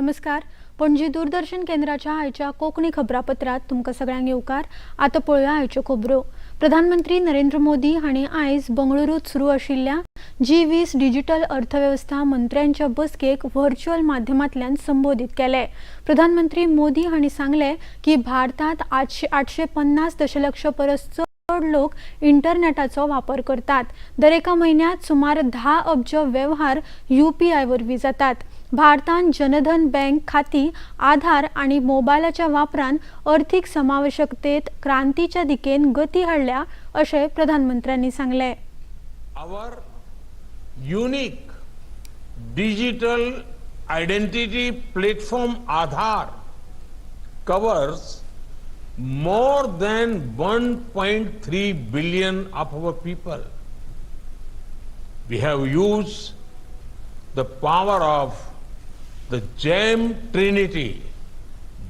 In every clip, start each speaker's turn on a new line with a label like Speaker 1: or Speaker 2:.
Speaker 1: नमस्कार. पणजी दूरदर्शन केंद्राच्या आयच्या कोंकणी खबरापत्रात तुमकां सगळ्यांक येवकार. आतां पळोवया आयच्यो खबरो. प्रधानमंत्री नरेंद्र मोदी हांणी आयज बंगळुरूत सुरू आशिल्ल्या जी 20 डिजिटल अर्थवेवस्था मंत्र्यांच्या बसकेक व्हर्च्युअल माध्यमांतल्यान संबोधीत केले. प्रधानमंत्री मोदी हांणी सांगलें की भारतांत 850 दशलक्ष परस चड लोक इंटरनॅटाचो वापर करतात. दरेका म्हयन्यांत सुमार 10 अब्ज वेव्हार यूपीआय वरवीं जातात. भारतान जनधन बँक खाती, आधार आनी मोबायलाच्या वापरान अर्थीक समावेशकतेत क्रांतीच्या दिकेन गती हाडल्या अशें प्रधानमंत्र्यांनी सांगलें.
Speaker 2: Our unique digital identity platform Aadhaar covers more than 1.3 billion of our people. We have used the power of the GeM Trinity,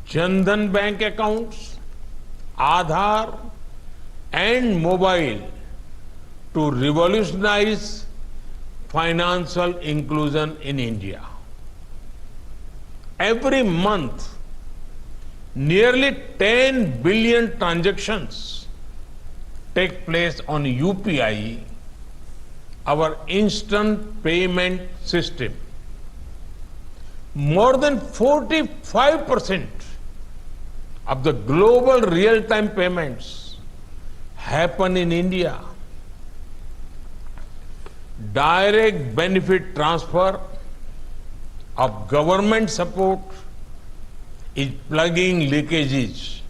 Speaker 2: Jan Dhan Bank accounts, Aadhaar and mobile to revolutionize financial inclusion in India. Every month, nearly 10 billion transactions take place on UPI, our instant payment system. More than 45% of the global real-time payments happen in India. Direct benefit transfer of government support is plugging leakages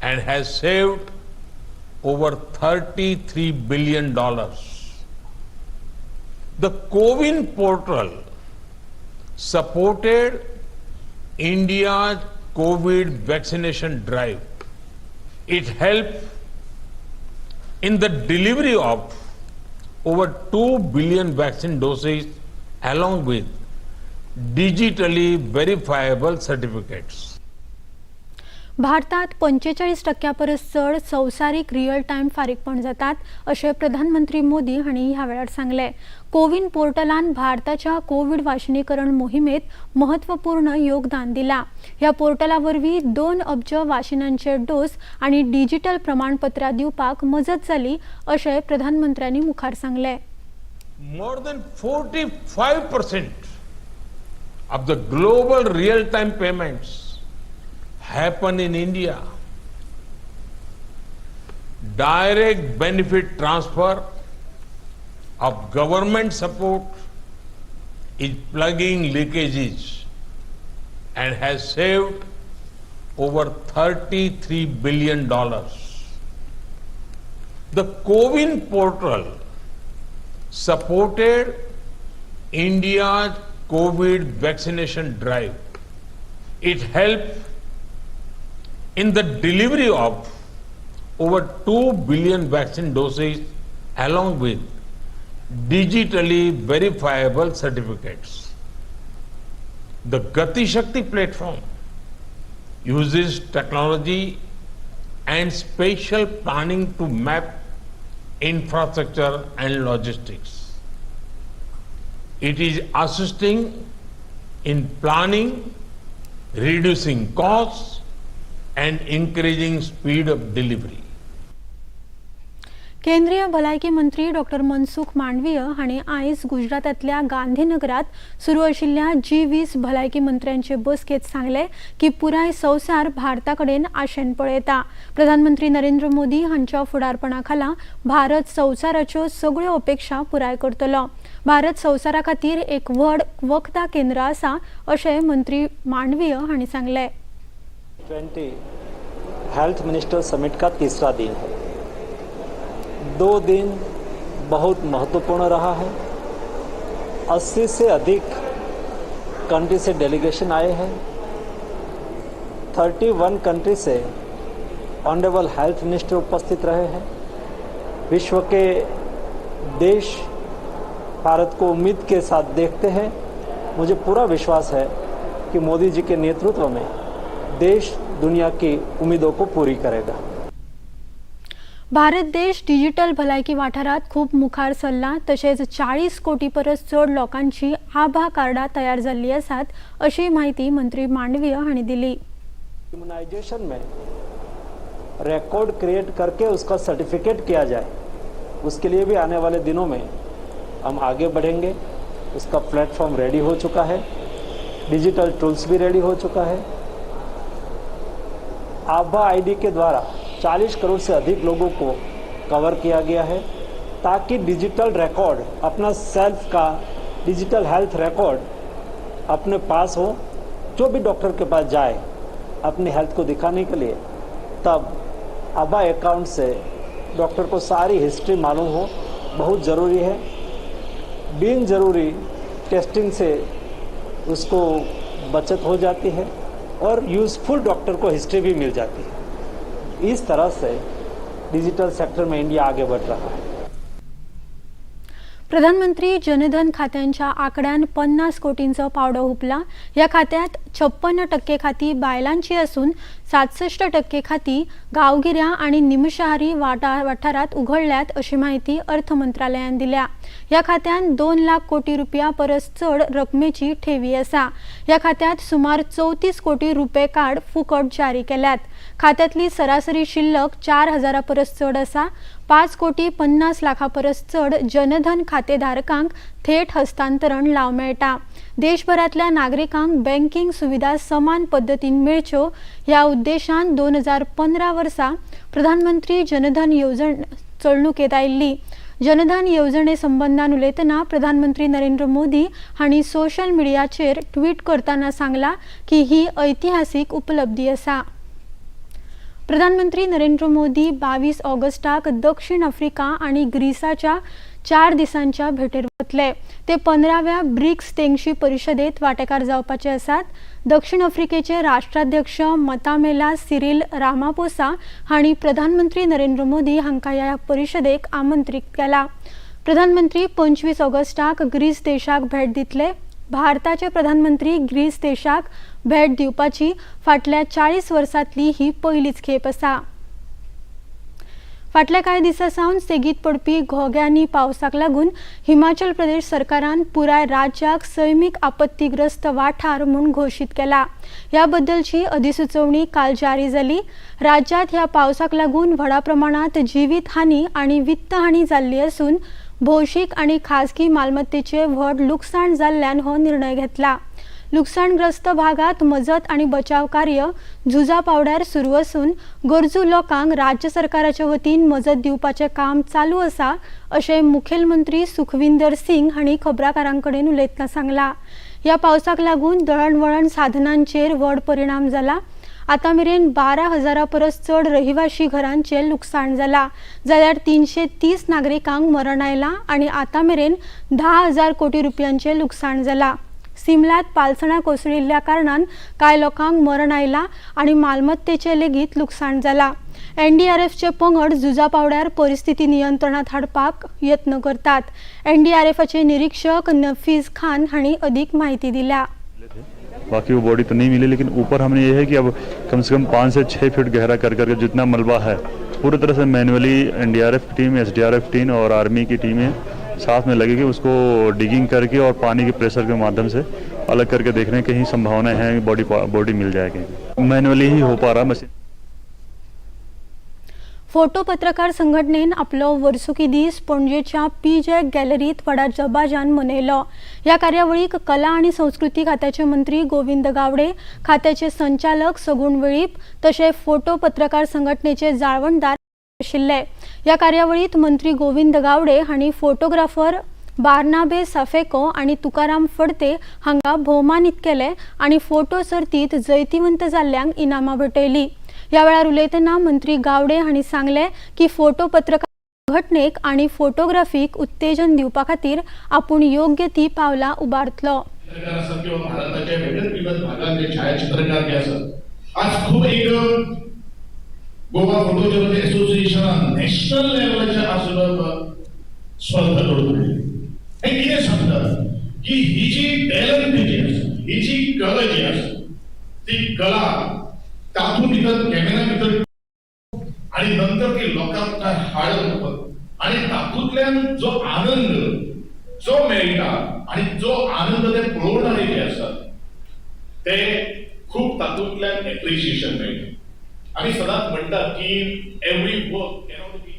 Speaker 2: and has saved over $33 billion. The CoWIN portal supported India's COVID vaccination drive. It helped in the delivery of over 2 billion vaccine doses along with digitally verifiable certificates.
Speaker 1: भारतात 45 टक्क्या परस चड संवसारीक real time फारीकपण जातात अशें प्रधानमंत्री मोदी हांणी ह्या वेळार सांगलें. कोविन पोर्टलान भारताच्या कोवीड वाशिनीकरण मोहिमेत महत्वपूर्ण योगदान दिलां. ह्या पोर्टला वरवीं 2 अब्ज वाशिनांचे डोस आनी डिजिटल प्रमाणपत्रां दिवपाक मजत जाली अशें प्रधानमंत्र्यांनी मुखार सांगलें.
Speaker 2: More than 45% of the global real-time payments happen in India. Direct benefit transfer of government support is plugging leakages and has saved over $33 billion. The CoWIN portal supported India's COVID vaccination drive. It helped in the delivery of over 2 billion vaccine doses along with digitally verifiable certificates. The Gati Shakti platform uses technology and spatial planning to map infrastructure and logistics. It is assisting in planning, reducing costs, and increasing speed of delivery.
Speaker 1: केंद्रीय भलायकी मंत्री doctor Mansukh Mandaviya हांणी आयज गुजरातांतल्या गांधीनगरात सुरू आशिल्ल्या जी 20 भलायकी मंत्र्यांचे बसकेत सांगले की पुराय संवसार भारता कडेन आशेन पळयता. प्रधानमंत्री नरेंद्र मोदी हांच्या फुडारपणा खाला भारत संवसाराच्यो सगळ्यो अपेक्षा पुराय करतलो. भारत संवसारा खातीर एक व्हड वखदां केंद्र आसा अशें मंत्री मांडवीय हांणी सांगलें.
Speaker 3: 20 हेल्थ मिनिस्टर समिट का तीसरा दिन है. 2 दिन बहुत महत्वपूर्ण रहा है. 80 से अधिक कंट्री से डेलीगेशन आए हैं. 31 कंट्री से ऑनरेबल हेल्थ मिनिस्टर उपस्थित रहे हैं. विश्व के देश भारत को उम्मीद के साथ देखते हैं. मुझे पूरा विश्वास है कि मोदी जी के नेतृत्व में देश दुनिया की उम्मीदों को पूरी करेगा.
Speaker 1: भारत देश डिजिटल भलायकी वाठारांत खूब मुखार सरला. तशेंच 40 कोटी परस चड लोकांची आभा कार्डां तयार जाल्ली आसात, अशी म्हायती मंत्री मांडवीय हांणी दिली.
Speaker 3: इम्यूनाइजेशन में रिकॉर्ड क्रिएट करके उसका सर्टिफिकेट किया जाए, उसके लिए भी आने वाले दिनों में हम आगे बढ़ेंगे. उसका प्लेटफॉर्म रेडी हो चुका है, डिजिटल टूल्स भी रेडी हो चुका है. आभा आईडी के द्वारा 40 करोड़ से अधिक लोगों को कवर किया गया है, ताकि डिजिटल रिकॉर्ड, अपना सेल्फ का डिजिटल हेल्थ रिकॉर्ड अपने पास हो. जो भी डॉक्टर के पास जाए अपनी हेल्थ को दिखाने के लिए, तब आभा अकाउंट से डॉक्टर को सारी हिस्ट्री मालूम हो, बहुत ज़रूरी है. बिन ज़रूरी टेस्टिंग से उसको बचत हो जाती है और यूज़फुल डॉक्टर को हिस्ट्री भी मिल जाती है. इस तरह से डिजिटल सेक्टर में इंडिया आगे बढ़ रहा है.
Speaker 1: प्रधानमंत्री जनधन खात्यांच्या आकड्यान 50 कोटींचो पावडो हुपला. ह्या खात्यात 56% खाती बायलांची असून 67% खाती गांवगिऱ्या आनी निमशहारी वाठारात उघडल्यात, अशी माहिती अर्थ मंत्रालयान दिल्या. ह्या खात्यान 2 लाख कोटी रुपया परस चड रकमेची ठेवी आसा. ह्या खात्यात सुमार 34 कोटी रुपे कार्ड फुकट जारी केल्यात. खात्यातली सरासरी शिल्लक 4 हजारा परस चड आसा. 5 कोटी 50 लाखां परस चड जनधन खातेधारकांक थेट हस्तांतरण लाव मेळटा. देशभरांतल्या नागरिकांक बँकिंग सुविधा समान पद्दतीन मेळच्यो ह्या उद्देशान 2015 वर्सा प्रधानमंत्री जनधन येवजण चलणुकेत आयिल्ली. जनधन येवजणे संबंदान उलयतना प्रधानमंत्री नरेंद्र मोदी हांणी सोशल मिडियाचेर ट्वीट करतना सांगला की ही ऐतिहासीक उपलब्धी आसा. प्रधानमंत्री नरेंद्र मोदी 22 ऑगस्टाक दक्षिण आफ्रिका आनी ग्रीसाच्या 4 दिसांच्या भेटेर वतले. ते 15व्या ब्रिक्स तेंगशी परिशदेत वांटेकार जावपाचे आसात. दक्षिण आफ्रिकेचे राष्ट्राध्यक्ष मतामेला सिरिल रामापोसा हांणी प्रधानमंत्री नरेंद्र मोदी हांकां ह्या परिशदेक आमंत्रीत केला. प्रधानमंत्री 25 ऑगस्टाक ग्रीस देशाक भेट दितले. भारताचे प्रधानमंत्री ग्रीस देशाक भेट दिवपाची फाटल्या 40 वर्सांतली ही पयलीच खेप आसा. फाटल्या कांय दिसां सावन सेगीत पडपी घोग्यांनी पावसाक लागून हिमाचल प्रदेश सरकारान पुराय राज्याक सैमीक आपत्तीग्रस्त वाठार म्हूण घोशीत केला. ह्या बद्दलची अधिसुचोवणी काल जारी जाली. राज्यात ह्या पावसाक लागून व्हडा प्रमाणात जिवीत हानी आनी वित्त हानी जाल्ली आसून भौशीक आनी खासगी मालमत्तेचे व्हड लुकसाण जाल्ल्यान हो निर्णय घेतला. लुकसाणग्रस्त भागात मजत आणि बचाव कार्य झुजा पावड्यार सुरू आसून गरजू लोकांक राज्य सरकाराच्या वतीन मजत दिवपाचें काम चालू आसा, अशें मुखेलमंत्री सुखविंदर सिंग हांणी खबराकारां कडेन उलयतना सांगलां. ह्या पावसाक लागून दळणवळण साधनांचेर व्हड परिणाम जाला. आतां मेरेन 12 हजारा परस चड रहिवाशी घरांचें लुकसाण जाला, जाल्यार 330 नागरिकांक मरण आयलां आनी आतां मेरेन 10,000 कोटी रुपयांचें लुकसाण जालां. सिमलात पालसणां कोसळिल्ल्या कारणान कांय लोकांक मरण आयलां आनी मालमत्तेचें लेगीत लुकसाण जालां. एनडीआरएफचे पंगड झुजा पावड्यार परिस्थिती नियंत्रणात हाडपाक यत्न करतात. एनडीआरएफाचे निरीक्षक नफीज खान हांणी अदीक म्हायती दिल्या.
Speaker 4: बाकी वो बॉडी तो नहीं मिली, लेकिन ऊपर हमने ये है कि अब कम से कम 5 से 6 फीट गहरा कर करके जितना मलबा है, पूरी तरह से manually NDRF team, SDRF team और आर्मी की टीमें साथ में लगेगी. उसको डिगिंग करके और पानी के प्रेशर के माध्यम से अलग करके देख रहे हैं, कहीं संभावना है बॉडी बॉडी मिल जाएगी. मैनुअली ही हो पा रहा मशीन.
Speaker 1: फोटो पत्रकार संघटनेन आपलो वर्सुकी दीस पणजेच्या पी जॅक गॅलरीत व्हडा दबाज्यान मनयलो. ह्या कार्यावळीक कला आनी संस्कृती खात्याचे मंत्री गोविंद गावडे, खात्याचे संचालक सगुण वेळीप तशें फोटो पत्रकार संघटनेचे जाळवणदार आशिल्ले. ह्या कार्यावळीत मंत्री गोविंद गावडे हांणी फोटोग्राफर बार्नाबे साफेको आनी तुकाराम फडते हांकां भोवमानीत केले आनी फोटो सर्तीत जैतिवंत जाल्ल्यांक इनामां भेटयली. ह्या वेळार उलयतना मंत्री गावडे हांणी सांगलें की फोटो पत्रकार संघटनेक आनी फोटोग्राफीक उत्तेजन दिवपा खातीर आपूण योग्य ती पावलां उबारतलो.
Speaker 5: चित्रकार असत किंवा भारताच्या वेगळ्या विविध भागातले छायाचित्रकार जे असत, आज खूप एक गोवा फोटो जर्नलिस्ट असोसिएशनान नॅशनल लेवलाच्या आज स्पर्धा घडोवन हाडली. हें कितें सांगता की ही जी टॅलंट जी आसा, ही जी कला जी आसा, ती कला तातूंत भितर, कॅमेरा भितर आणि नंतर ती लोकांक तातूंतल्यान जो आनंद जो मेळटा आणि जो आनंद ते पळोवणारे जे आसात ते खूप तातूंतल्यान एप्रिशिएशन मेळटा. आमी सदांच म्हणटात की एवरी वर्क कॅनॉट बी.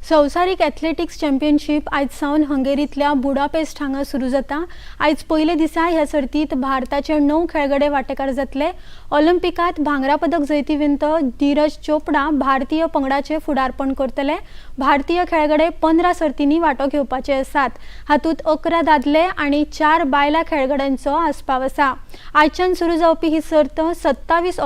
Speaker 1: संवसारीक एथलेटिक्स चॅम्पियनशीप आयज सावन हंगेरींतल्या बुडापेस्ट हांगा सुरू जाता. आयज पयले दिसा ह्या सर्तीत भारताचे 9 खेळगडे वांटेकार जातले. ऑलिम्पिकात भांगरा पदक जैतिवंत नीरज चोपडा भारतीय पंगडाचे फुडारपण करतले. भारतीय खेळगडे 15 सर्तींनी वांटो घेवपाचे आसात. हातूंत 11 दादले आनी 4 बायलां खेळगड्यांचो आस्पाव आसा. आयच्यान सुरू जावपी ही सर्त 27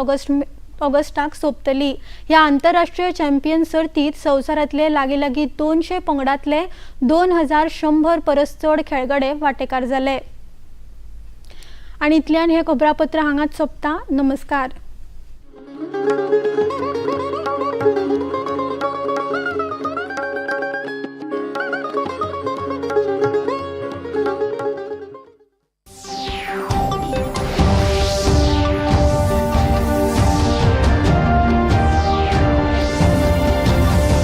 Speaker 1: ऑगस्टाक सोंपतली. ह्या आंतरराष्ट्रीय चॅम्पियन सर्तीत संवसारांतले लागीं लागीं 200 पंगडांतले 2100 परस चड खेळगडे वांटेकार जाले. आनी इतल्यान हें खबरापत्र हांगाच सोंपता. नमस्कार.